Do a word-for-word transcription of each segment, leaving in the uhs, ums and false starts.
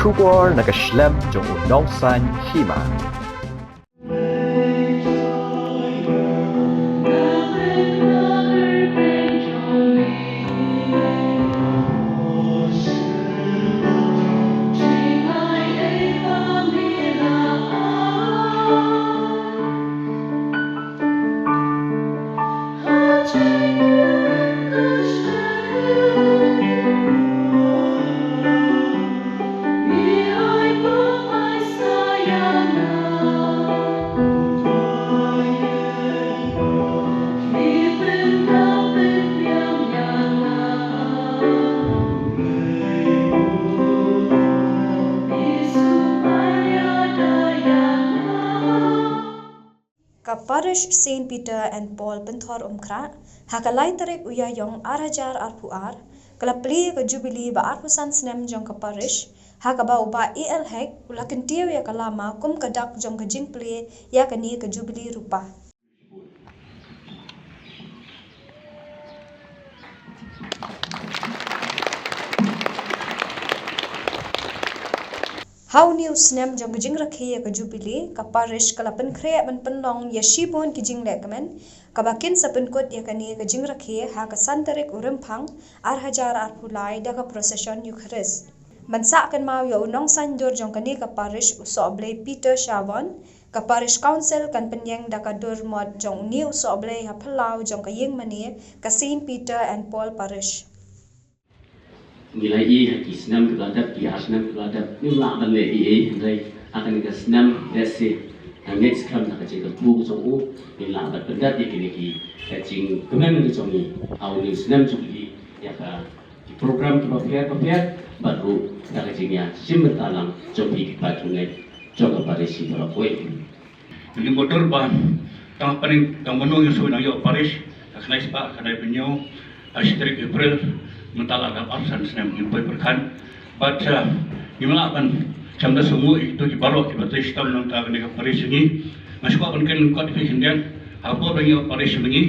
Khubor na ka shlem jong u nongsan hima. Ka Parish Saint Peter and Paul Pynthor Umkhrah, ha ka lai tarik u Ïaïong ar hajar arphew ar, ka la plie ka Jubilee ba arphew san snem jong ka Parish, ha kaba u Bah A L Hek u la kyntiew ïa ka lama kum ka dak jong ka jingplie ïa kane ka Jubilee rupa. Ha une u snem jong ka jingrakhe ïa ka Jubilee, ka Parish ka la pynkhreh ban pynlong ïa shibun ki jinglehkmen, kaba kin sa pynkut ïa kane ka jingrakhe ha ka san tarik u Rymphang, ar hajar arphew lai da ka Procession Eucharist. Ban sah kynmaw ïa u nongsan dur jong kane ka Parish u Sohblei Peter Shavon, ka Parish Council kan pynïeng da ka dur mot jong une u Sohblei ha phyllaw jong ka ïing mane ka Saint Peter and Paul Parish. Ngi la ïohi ha ki snem kiba la dep, ki ar snem kiba la dep, ngim lah ban leh ei ei, hynrei ha kane ka snem, let's say, ha ngeit skhem da ka jingkyrkhu jong u, ngin lah ban pyndep ïa kine ki, ka jingkmen jong ngi ha une u snem Jubilee ïa ka ki program kiba pher bapher, bad ruh da ka jingïa shim bynta lang jong phi ki paid jong ngi jong ka parish baroh kawei. Ngi mutdur ba tang hapdeng tang mynno ngi shu nang ïoh parish, ka khyndai spah khyndai phew hynñiew, ha shi tarik April, mynta la dap arphew san snem, ngim poi pyrkhat. Bad, uh, ngim lah ban shim da sngew ïa kito ki baroh kiba trei shitom nangta kane ka parish jong ngi. Nga sngewbha ban kren lyngkot ïa phi khyndiat, ha ka por ba ngi ïoh parish jong ngi,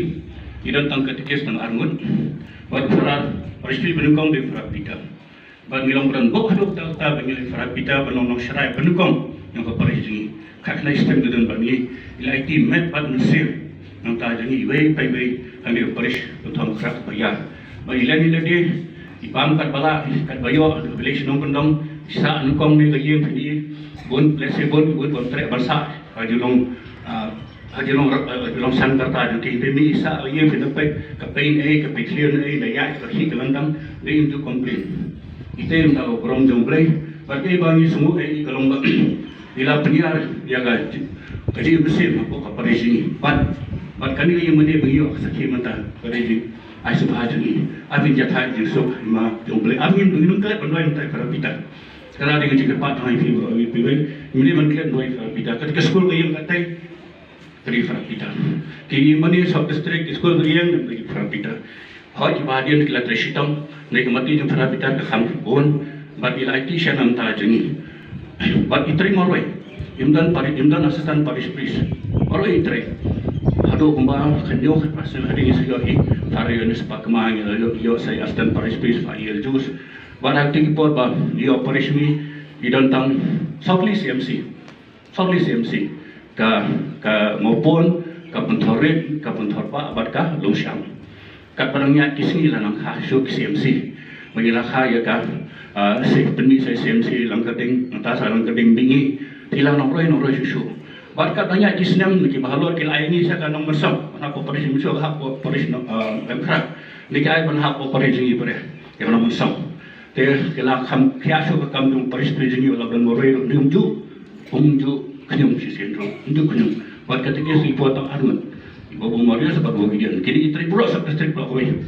ngi don tang katekis tang arngut. Bad u Father parish ba nyngkong dei u Father Peter. Bad ngi long ba don bok haduh katta katta ba ngi ïoh ïa u Father Peter ban long nongshakri ba nyngkong jong ka parish jong ngi. Khatkhyndai snem ka don bad ngi, i la aiti met bad mynsiem nangta jong ngi iwei pa iwei ha kane ka parish Pynthor Umkhrah ba ïar. Ba i len i la die, i bam katba lah, katba ïoh, ha ka village Nongkyndong, i sah nyngkong ne ka ïing phi ne, bun, let's say bun, bun, bun treh ban sah, ka ju long, ah, Ha jong, ha jong san karta jong ki, te mi sa ïa phi na peit, ka peit ei, ka peit clear ei, na ïa ka hi ka landang, dei im ju complain. Ite im da burom jong Blei, bad ei ba ngi sngewthuh ei ka long ba i la pynïar ïa ka, ka jingmynsiem hapoh ka parish jong ngi. Bad, bad kane ka ïing mane ba ngi ïoh ka sakhi mynta ka dei jong, ai sngewbha jong ngi. Ai pynjah thait jingsuk ma jong Blei. Ai ngin, ngin klet ban duwai mynta ïa Father Peter. Ka la dei ka jingkyrpad ha ngi phi ba, phi ba, ngin klet ban duwai ïa Father Peter. Kata ka skul ka ïeng katei. Ka dei Father Peter. Ki mane sub district, ki skul ki ïeng, ki dei Father Peter. Hooid, kiba hadien ki la trei shitom, ne ka mati jong Father Peter ka kham bun, bad i la aiti sha nangta jong ngi. Bad i trei marwei. Im don pari-, im don assistant parish priest. Marwei i trei. Haduh kumba ka hynñiew ka percent hadien ngi sa ïoh i Father Eunice Pakma, ngi la ïoh, ïoh sa i assistant parish priest, Father E L Jus. Bad ha kti ki por ba ïoh parish ngi, i don tang saw tylli C M C. Saw tylli C M C, ka, ka Mawpon, ka Pynthorrit, ka Pynthorpah, bad ka Longsham. Katba dang ïaid ki sngi la nang kha shuh ki C M C. Ba ngi la kha ïa ka, ah, C, pynmih sa C M C Langkyrding, nangta sa Langkyrding Mihngi, ki la nongroi, nongroi shuh shuh. Bad katba dang ïaid ki snem, kiba halor ki la ai ngi sha ka Nongmynsong, ban hap parish Mynsong, hap parish Nong, ah, Laitumkhrah. Ngi ki ai ban hap parish jong ngi pyrshah, ïa ka Nongmynsong. Te ki la kham khia shuh ka kam jong parish jong ngi, la don marwei ruh, um ju, um ju khñium shisien ruh, um ju khñium. Bad kata ki shu i por tang arngut. I Babu Marius bad Babu Gideon. Kine ki trei baroh sub district baroh kawei.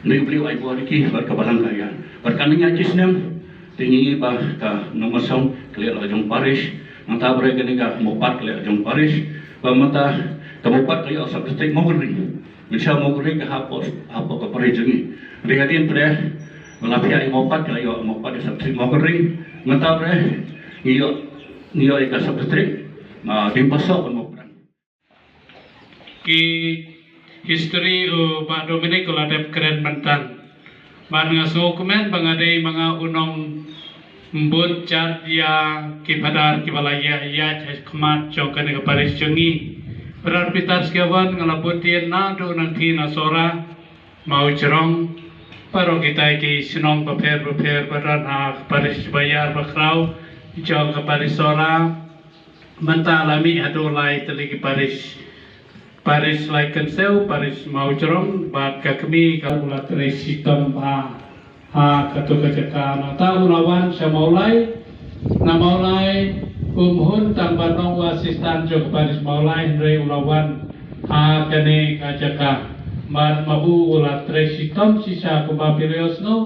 Ngi blei ai bor ki bad ka balang ka ïa. Bad ka nang ïa ki snem, te ngi ba ka Nongmynsong ka leh la jong parish. Nangta ba re kane ka Mawpat ka leh la jong parish. Ba mynta ka Mawpat ka ïa sub district Mawkynrein. Mynshuwa Mawkynrein ka hap, hap ka parish jong ngi. Hynrei hadien pyrshah ba la phiah ïa Mawpat, ka la ïoh Mawpat ïa sub district Mawkynrein. Mynta pyrshah ngi ïoh, ngi ïoh ïa ka sub district, ah, Diengphasok bad Mawpdeng. Ki history u Bah Dominic u la dep kren mynta. Bad nga sngewkmen ba nga dei ma nga u nong Bud jat ïa ki phadar kiba la ïaid ïaid ha khmat jong kane ka parish jong ngi. Brother Peter Skewan, nga la bud ïa na du nang thi na Sohra Mawjrong. Baroh kitai ki shnong bapher bapher ba don ha ka parish ba ïar ba khraw jong ka parish Sohra. Mynta la mih haduh lai tylli ki parish. Parish Laitkynshew, parish Mawjrong, bad ka kmie ka u la trei shitom bha ha kato ka jaka. Nangta u la wan sha Mawlai, na Mawlai, um hun tang ban long u assistant jong ka parish Mawlai, hynrei u la wan ha kane ka jaka. Bad ma u u la trei shitom shisha kumba phi la ïohsngew,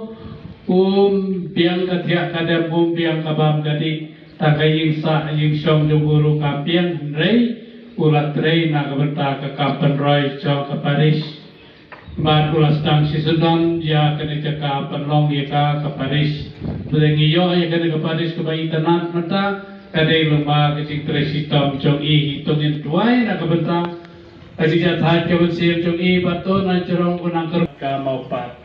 um biang ka thiah ka dem, um biang ka bam ka dih. Tang ka ïing sah ïing shong jong u ruh kam biang, hynrei u la trei na ka bynta ka kam pynroi jong ka parish. Bad u la sdang shisyndon ïa kane ka jaka, pynlong ïa ka ka parish. Te ngi ïoh ïa kane ka parish kaba itynnad mynta, ka dei lyngba ka jingtrei shitom jong i. Te ngin duwai na ka bynta ka jingjahthait ka mynsiem jong i, bad to na jrong u nang kyrpad ka Mawpat.